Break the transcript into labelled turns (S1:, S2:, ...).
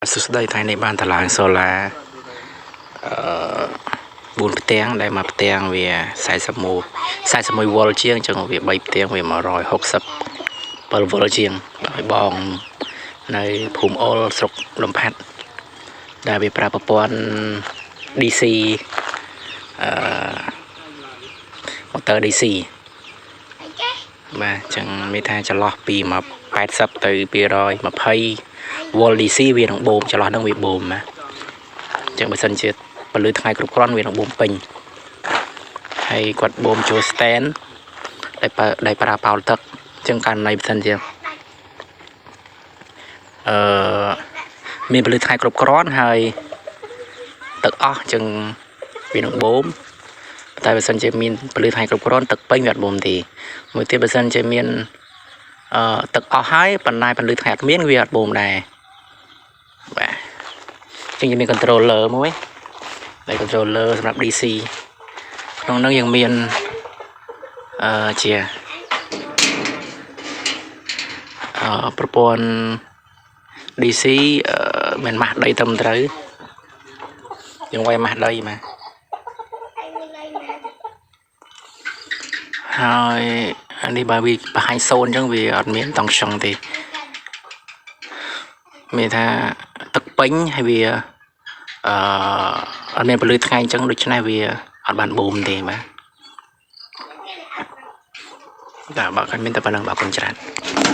S1: សួស្តីថ្ងៃនេះបានតម្លើងសូឡាអឺ4ផ្ទាំងដែលមួយផ្ទាំងវា41 41វ៉ុលជាងអញ្ចឹងវា3ផ្ទាំងវា167វ៉ុលជាងដោយបងនៅភូមិអូលស្រុកលំផាត់ដែលវាប្រើប្រព័ន្ធ DC អឺ motor DC បាទអញ្ចឹងមានថាចន្លោះពី180ទៅ220 វ៉ុល DC វានឹងបូមចន្លោះហ្នឹងវាបូមណាអញ្ចឹងបើសិនជាពលឺថ្ងៃគ្រប់គ្រាន់វានឹងបូមពេញហើយគាត់បូមចូល stand ដែលប្រើប៉ោលទឹកអញ្ចឹងករណីបើសិនជាអឺមានពលឺថ្ងៃគ្រប់គ្រាន់ហើយទឹកអស់អញ្ចឹងវានឹងបូមតែបើសិនជាមានពលឺថ្ងៃគ្រប់គ្រាន់ទឹកពេញវាអត់បូមទេមួយទៀតបើសិនជាមានអឺទឹកអស់ហើយប៉ុន្តែពលឺថ្ងៃអត់មានវាអត់បូមដែរបាទអញ្ចឹងយើងមាន controller មួយដែល controller សម្រាប់ DC ក្នុងនោះយើងមានអឺជាអឺប្រព័ន្ធ DC អឺមានម៉ាស់ដីត្រឹមត្រូវយើងវាយម៉ាស់ដីមកហើយអានេះបើវាបង្ហាញសូន្យអញ្ចឹងវាអត់មានតង់ស្យុងទេមានថាទឹកពេញហើយវាអឺអត់មានពលឺថ្ងៃអញ្ចឹងដូច្នេះវាអត់បានបូមទេបាទតែបើគាត់មានតែប៉ុណ្្នឹងបាទអរគុណច្រើន។